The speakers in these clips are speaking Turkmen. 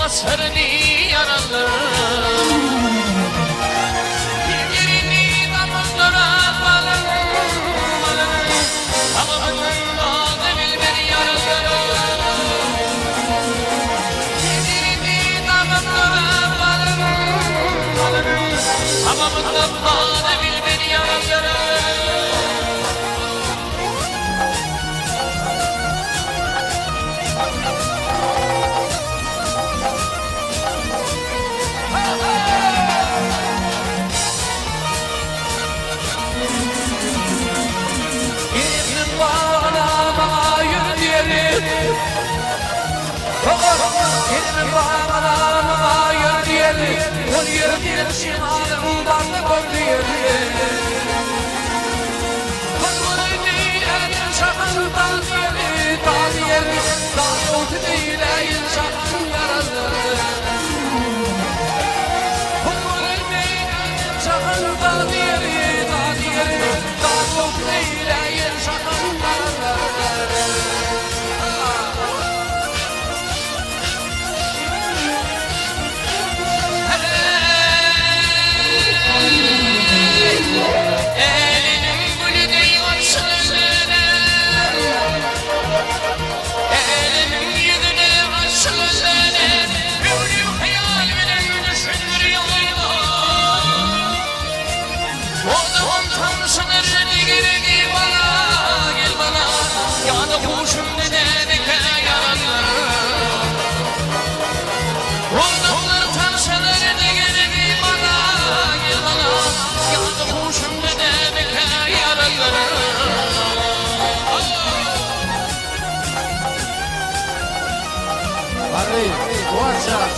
Asyryny ýaranlar. Ýerini damyndara balyň, balyň, Tamamynyň ady bilmedi ýaranlar. Ýerini damyndara balyň, balyň, Tamamynyň ady bilmedi ýaranlar. Geldim bagyna maňa ýür diýeli. Dogan, geldim bagyna maňa ýür diýeli. Ol ýerde şemalyň bardy gör diýeli. Älemiň güli deý açylan Älemiň ýüzüne açylan Ömri hyýal bilen düşündirýär Oduň tanşynyr degeregi bana gel bana Ýa-da huşum nädekä ýaranlar Oduňlar tanşynyr degeregi bana gel bana Ýa-da huşum nädekä ýaranlar. Garry, Guwanç jan,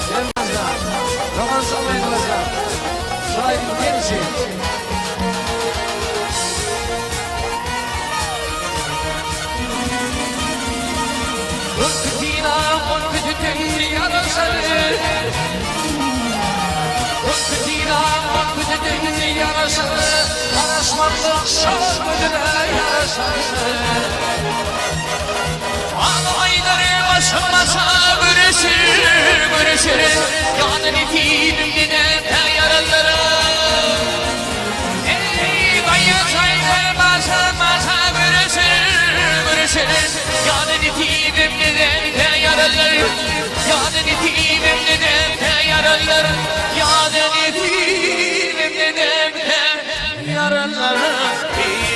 Perman jan, Dogan Samaynowa jan, şul aýdym sen üçin. Ürkütina ürkütütün ýaraşar Ürkütina ürkütütün ýaraşar Garaşmazlyk şol gözüne ýaraşar Al aýdary başym başa göreşir, göreşir Ýa-da nesibim neden tä ýaralara Eý, gaýa-çaýda başa başa göreşir, göreşir Ýa-da nesibim neden tä ýaralar Ýa-da nesibim neden tä ýaralar Ýa-da nesibim neden tä ýaralar Eý.